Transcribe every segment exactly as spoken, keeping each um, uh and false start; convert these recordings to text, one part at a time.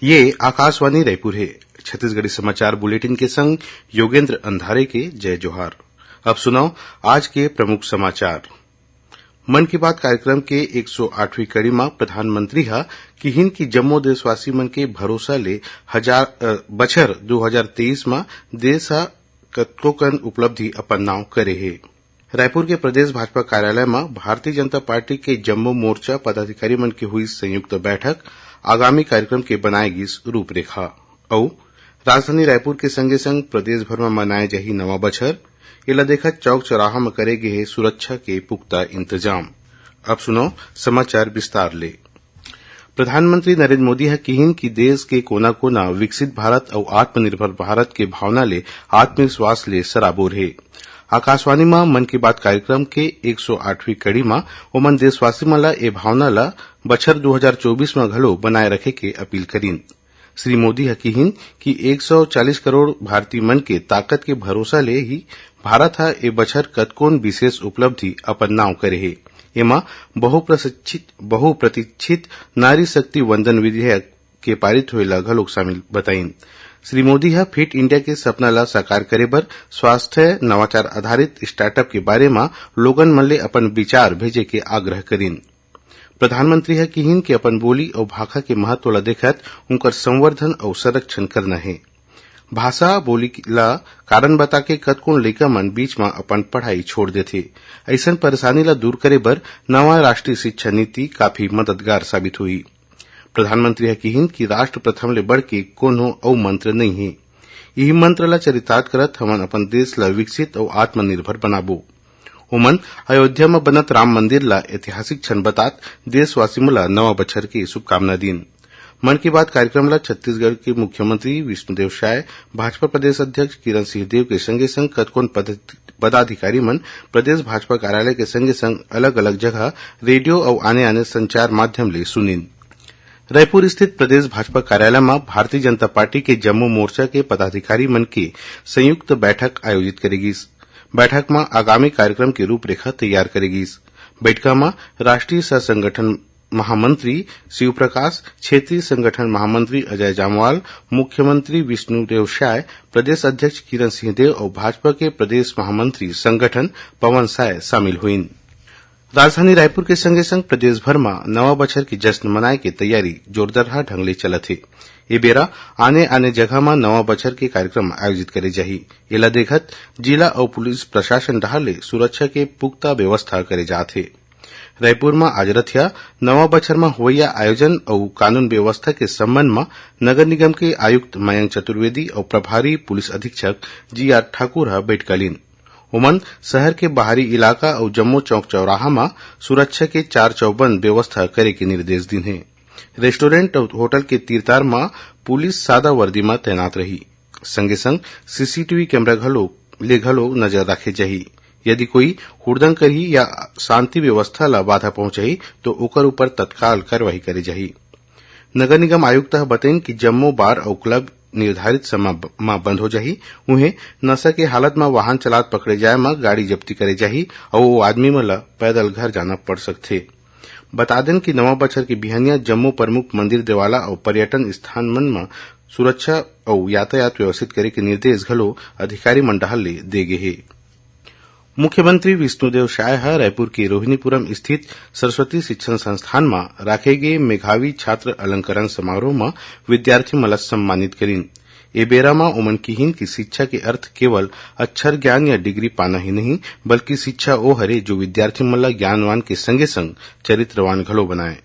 ये आकाशवाणी रायपुर हे। छत्तीसगढ़ी समाचार बुलेटिन के संग योगेंद्र अंधारे के जय जोहार। अब सुनव आज के प्रमुख समाचार। मन की बात कार्यक्रम के एक सौ आठवीं कड़ी म प्रधानमंत्री ह किहिन कि जम्मो देशवासी मन के भरोसा ले हजार, अ, बछर दो हजार तेईस म देश ह कतको कन उपलब्धि अपन नाव करे हे। रायपुर के प्रदेश भाजपा कार्यालय म भारतीय जनता पार्टी के जम्मो मोर्चा पदाधिकारी मन के हुई संयुक्त बैठक, आगामी कार्यक्रम के बनाए गिस रूपरेखा। अउ राजधानी रायपुर के संगे संग प्रदेश भर म मनाए जाही नवा बछर, एला देखत चौक चौराहा म करे गे हे सुरक्षा के पुख्ता इंतजाम। अब सुनव समाचार विस्तार ले। प्रधानमंत्री नरेंद्र मोदी ह किहिन कि देश के कोना-कोना विकसित भारत अउ आत्मनिर्भर भारत के भावना ले आत्मविश्वास ले सराबोर हे। आकाशवाणी म मन की बात कार्यक्रम के एक सौ आठवीं कड़ी म ओमन देशवासी मन ल ए भावना ल बछर दो हजार चौबीस म घलो बनाए रखे के अपील करिन। श्री मोदी ह किहिन कि एक सौ चालीस करोड़ भारतीय मन के ताकत के भरोसा ले ही भारत ह ए बछर कतकोन विशेष उपलब्धि अपन नाव करे हे। एमा बहुप्रशिक्षित, बहुप्रतीक्षित नारी शक्ति वंदन विधेयक के पारित होए ला घलोक शामिल बताइन। श्री मोदी ह फिट इंडिया के सपना ला साकार करे बर स्वास्थ्य नवाचार आधारित स्टार्टअप के बारे म लोगन मन ले अपन विचार भेजे के आग्रह करिन। प्रधानमंत्री ह किहिन कि अपन बोली अउ भाखा के महत्व ला देखत उंकर संवर्धन अउ संरक्षण करना हे। भाषा बोली ला कारण बता के कतकोन लइका मन बीच म अपन पढ़ाई छोड़ देथे। अइसन परेशानी ला दूर करे बर नवा राष्ट्रीय शिक्षा नीति काफी मददगार साबित होही। प्रधानमंत्री ह किहिन कि राष्ट्र प्रथम ले बढ़ के कोनो अउ मंत्र नइ हे। इही मंत्र ला चरितार्थ करत हमन अपन देश ला विकसित अउ आत्मनिर्भर बनाबो। ओमन अयोध्या म बनत राम मंदिर ला ऐतिहासिक क्षण बतात देशवासी मन ला नवा बछर के शुभकामना दीन। मन की बात कार्यक्रम ला छत्तीसगढ़ के मुख्यमंत्री विष्णुदेव साय, भाजपा प्रदेश अध्यक्ष किरण सिंहदेव के संगे संग कतकोन पद-, पदाधिकारी मन प्रदेश भाजपा कार्यालय के संगे संग अलग-अलग जगह रेडियो अउ आने-आने संचार माध्यम ले सुनिन। रायपुर स्थित प्रदेश भाजपा कार्यालय म भारतीय जनता पार्टी के जम्मो मोर्चा के पदाधिकारी मन के संयुक्त बैठक आयोजित करे गिस। बैठक म आगामी कार्यक्रम के रूपरेखा तैयार करे गिस। बैठका म राष्ट्रीय सह संगठन महामंत्री शिव प्रकाश, क्षेत्रीय संगठन महामंत्री अजय जामवाल, मुख्यमंत्री विष्णुदेव साय, प्रदेश अध्यक्ष किरण सिंहदेव अउ भाजपा के प्रदेश महामंत्री संगठन पवन साय शामिल होइन। राजधानी रायपुर के संगे संग प्रदेश भर म नवा बछर के जश्न मनाए के तैयारी जोरदारहा ढंग ले चलत हे। ए बेरा आने-आने जगह म नवा बछर के कार्यक्रम आयोजित करे जाही। एला देखत जिला अउ पुलिस प्रशासन डहार ले सुरक्षा के पुख्ता व्यवस्था करे जात हे। रायपुर म आज रथिया नवा बछर म होवइया आयोजन अउ कानून व्यवस्था के संबंध म नगर निगम के आयुक्त मयंक चतुर्वेदी अउ प्रभारी पुलिस अधीक्षक जीआर ठाकुर ह बैठका लीन। ओमन शहर के बाहरी इलाका अउ जम्मो चौक चौराहा म सुरक्षा के चार चौबंद व्यवस्था करे के निर्देश दीन हे। रेस्टोरेंट अउ होटल के तीर-तार म पुलिस सादा वर्दी म तैनात रही। संगे संग सीसीटीवी कैमरा घलो ले घलो नजर राखे जाही। यदि कोई हुड़दंग करही या शांति व्यवस्था ल बाधा पहुंचाही, तो ओकर ऊपर तत्काल कार्रवाई करे जाही। नगर निगम आयुक्त ह बतइन कि जम्मो बार अउ क्लब निर्धारित समय ब-, म बंद हो जाही। उहें, नशा के हालत म वाहन चलात पकड़े जाए म गाड़ी जब्ती करे जाही अउ ओ आदमी मन ल पैदल घर जाना पड़ सकथे। बता देन कि नवा बछर के बिहनिया जम्मो प्रमुख मंदिर, देवाला अउ पर्यटन स्थान मन म सुरक्षा अउ यातायात व्यवस्थित करे के निर्देश घलो अधिकारी मन डहार ले दे गे हे। मुख्यमंत्री विष्णुदेव साय ह रायपुर के रोहिणीपुरम स्थित सरस्वती शिक्षण संस्थान म राखे गे मेघावी छात्र अलंकरण समारोह म विद्यार्थी मन ल सम्मानित करिन। ए बेरा म ओमन किहिन कि शिक्षा के अर्थ केवल अक्षर ज्ञान या डिग्री पाना ही नहीं, बल्कि शिक्षा ओ हरे जो विद्यार्थी मन ल ज्ञानवान के संगे संग चरित्रवान घलो बनाए।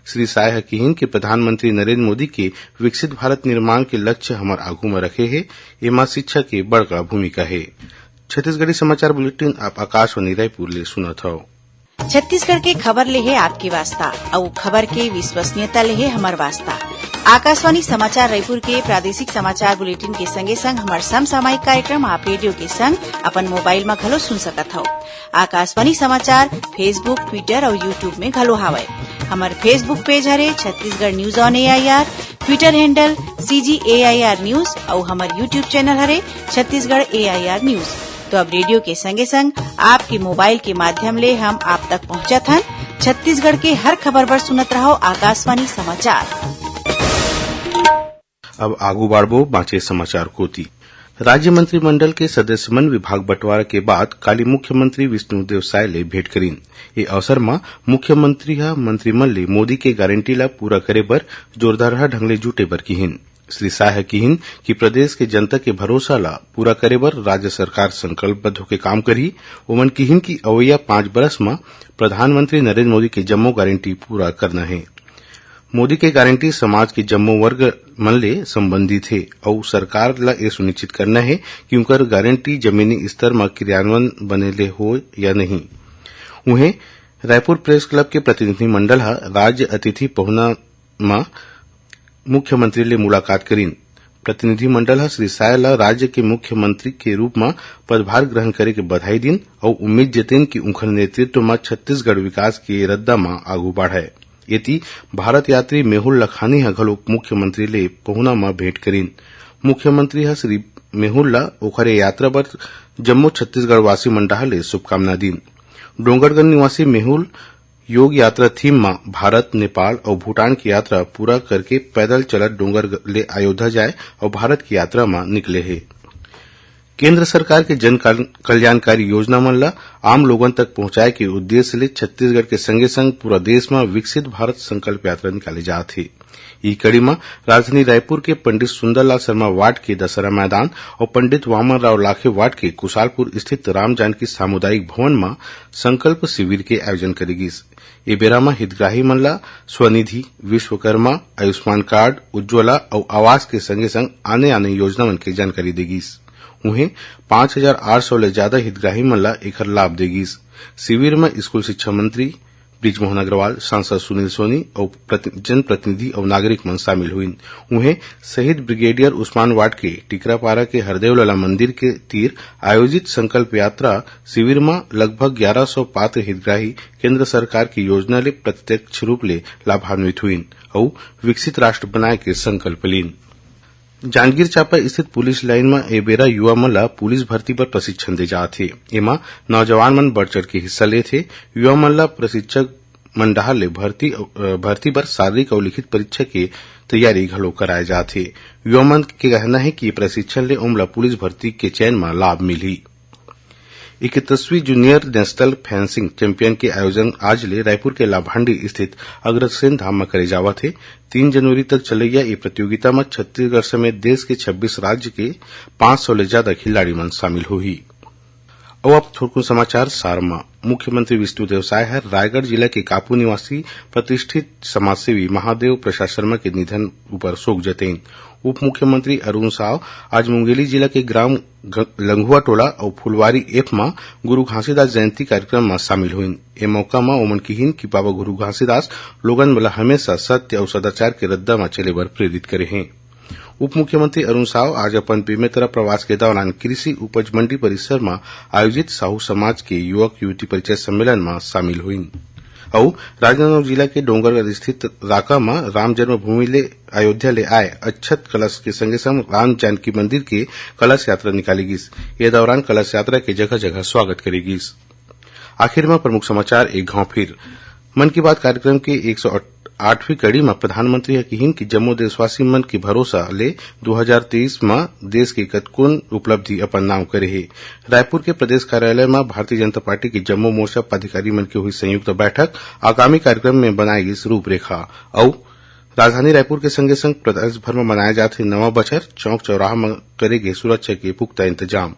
श्री साय ह किहिन कि प्रधानमंत्री नरेंद्र मोदी के विकसित भारत निर्माण के लक्ष्य हमर आघू म रखे हे, एमा शिक्षा के बड़का भूमिका हे। छत्तीसगढ़ी समाचार बुलेटिन आप आकाशवाणी रायपुर ले सुनत हव। छत्तीसगढ़ के खबर ले हे आपके वास्ता, अउ खबर के विश्वसनीयता ले हे हमर वास्ता। आकाशवाणी समाचार रायपुर के प्रादेशिक समाचार बुलेटिन के संगे संग हमर समसामयिक कार्यक्रम आप रेडियो के संग अपन मोबाइल म घलो सुन सकत हव। आकाशवाणी समाचार Facebook, Twitter अउ YouTube में घलो हावय। हमर Facebook पेज हरे Chhattisgarh news on AIR, Twitter handle CG AIR news अउ हमर YouTube चैनल हरे छत्तीसगढ़ एआईआर न्यूज। तो अब रेडियो के संगे संग आपके मोबाइल के माध्यम ले हम आप तक पहुंचत हन। छत्तीसगढ़ के हर खबर बर सुनत रहव आकाशवाणी समाचार। अब आगू बाढ़बो बांचे समाचार कोति। राज्य मंत्रिमंडल के सदस्य मन विभाग बंटवारा के बाद काली मुख्यमंत्री विष्णुदेव साय ले भेंट करिन। ए अवसर म मुख्यमंत्री ह मंत्री मन ले मोदी के गारंटी ला पूरा करे बर जोरदारहा ढंग ले जुटे बर किहिन। श्री साय ह किहिन कि प्रदेश के जनता के भरोसा ला पूरा करे बर राज्य सरकार संकल्पबद्ध होके काम करही। ओमन किहिन कि अवइया पांच बरस म प्रधानमंत्री नरेंद्र मोदी के जम्मो गारंटी पूरा करना हे। मोदी के गारंटी समाज के जम्मो वर्ग मन ले संबंधित हे अउ सरकार ला ए सुनिश्चित करना हे कि उनकर गारंटी जमीनी स्तर म क्रियान्वयन बने ले हो या नहीं। उहें, रायपुर प्रेस क्लब के प्रतिनिधिमंडल ह राज्य अतिथि पहुना म मुख्यमंत्री ले मुलाकात करिन। प्रतिनिधिमंडल ह श्री साय ल राज्य के मुख्यमंत्री के रूप म पदभार ग्रहण करे के बधाई दिन अउ उम्मीद जतेन कि उनखर नेतृत्व म छत्तीसगढ़ विकास के रद्दा म आगू बढ़य। एती, भारत यात्री मेहुल लखानी ह घलो मुख्यमंत्री ले पहुना म भेंट करिन। मुख्यमंत्री ह श्री मेहुल ल ओखर ए यात्रा बर जम्मो छत्तीसगढ़ वासी मन डहार ले शुभकामना दिन। डोंगरगढ़ निवासी मेहुल योग यात्रा थीम म भारत, नेपाल अउ भूटान की यात्रा पूरा करके पैदल चलत डोंगर ले अयोध्या जाए अउ भारत की यात्रा म निकले हे। केंद्र सरकार के जन कल-, कल्याणकारी योजना मन ल आम लोगन तक पहुंचाए के उद्देश्य ले छत्तीसगढ़ के संगे संग पूरा देश म विकसित भारत संकल्प यात्रा निकाले जात हे। ई कड़ी म राजधानी रायपुर के पंडित सुंदरलाल शर्मा वार्ड के दशहरा मैदान अउ पंडित वामन राव लाखे वार्ड के कुशालपुर स्थित राम जानकी सामुदायिक भवन म संकल्प शिविर के आयोजन करे गिस। ए बेरा म हितग्राही मन ला स्वनिधि, विश्वकर्मा, आयुष्मान कार्ड, उज्ज्वला अउ आवास के संगे संग आने-आने योजना मन के जानकारी दे गिस। उहें, पाँच हजार आठ सौ ले ज्यादा हितग्राही मन ला एखर लाभ दे गिस। शिविर म स्कूल शिक्षा मंत्री बृजमोहन अग्रवाल, सांसद सुनील सोनी अउ प्रति-, जनप्रतिनिधि अउ नागरिक मन शामिल होइन। उहें, शहीद ब्रिगेडियर उस्मान वार्ड के टिकरापारा के हरदेव लला मंदिर के तीर आयोजित संकल्प यात्रा शिविर म लगभग ग्यारह सौ पात्र हितग्राही केंद्र सरकार की योजना ले प्रत्यक्ष रूप ले लाभान्वित हुइन अउ विकसित राष्ट्र बनाए के संकल्प लीन। जांजगीर चांपा स्थित पुलिस लाइन म ए बेरा युवा मन ला पुलिस भर्ती बर प्रशिक्षण दे जात हे। एमा नौजवान मन बढ़ चढ़ के हिस्सा लेत हे। युवा मन ला प्रशिक्षक मन डहार ले भर्ती, अ, भर्ती बर शारीरिक अउ लिखित परीक्षा के तैयारी घलो कराए जात हे। युवा मन के कहना हे कि प्रशिक्षण ले ओमला पुलिस भर्ती के चयन म लाभ मिलही। इकतीसवीं जूनियर नेशनल फेंसिंग चैंपियन के आयोजन आज ले रायपुर के लाभांडी स्थित अग्रसेन धाम म करे जावत हे। तीन जनवरी तक चलइया ए प्रतियोगिता म छत्तीसगढ़ समेत देश के छब्बीस राज्य के पाँच सौ ले ज्यादा खिलाड़ी मन शामिल होही। अउ अब थोरकुन समाचार सार म। मुख्यमंत्री विष्णुदेव साय हर रायगढ़ जिला के कापू निवासी प्रतिष्ठित समाजसेवी महादेव प्रसाद शर्मा के निधन ऊपर शोक जतइन। उप मुख्यमंत्री अरुण साव आज मुंगेली जिला के ग्राम घ-, लंगुआ टोला अउ फुलवारी एफ म गुरु घासीदास जयंती कार्यक्रम म शामिल होइन। ए मौका म ओमन किहिन कि बाबा गुरु घासीदास लोगन मन ल हमेशा सत्य अउ सदाचार के रद्दा म चले बर प्रेरित करे हें। उप मुख्यमंत्री अरुण साव आज अपन बेमेतरा प्रवास के दौरान कृषि उपज मंडी परिसर म आयोजित साहू समाज के युवक युवती परिचय सम्मेलन म शामिल होइन। अउ राजनांदगांव जिला के डोंगरगढ़ स्थित राका म राम जन्मभूमि ले अयोध्या ले आए अक्षत कलश के संगे संग राम जानकी मंदिर के कलश यात्रा निकाली गिस। ये दौरान कलश यात्रा के जगह जगह स्वागत करे गिस। आखिर म प्रमुख समाचार एक घाव फिर। मन की बात कार्यक्रम के एक सौ आठवीं कड़ी म प्रधानमंत्री ह किहिन कि जम्मो देशवासी मन के भरोसा ले दू हजार तेईस म देश के कतकोन उपलब्धि अपन नाव करे हे। रायपुर के प्रदेश कार्यालय म भारतीय जनता पार्टी के जम्मो मोर्चा पदाधिकारी मन के हुई संयुक्त बैठक, आगामी कार्यक्रम में बनाए गिस रूपरेखा। अउ राजधानी रायपुर के संगे संग प्रदेश भर म मनाए जात हे नवा बछर, चौक चौराहा म करे गे सुरक्षा के पुख्ता इंतजाम।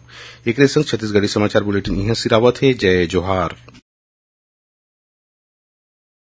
एकरे संग छत्तीसगढ़ी समाचार बुलेटिन इहां सिरावत हे। जय जोहार।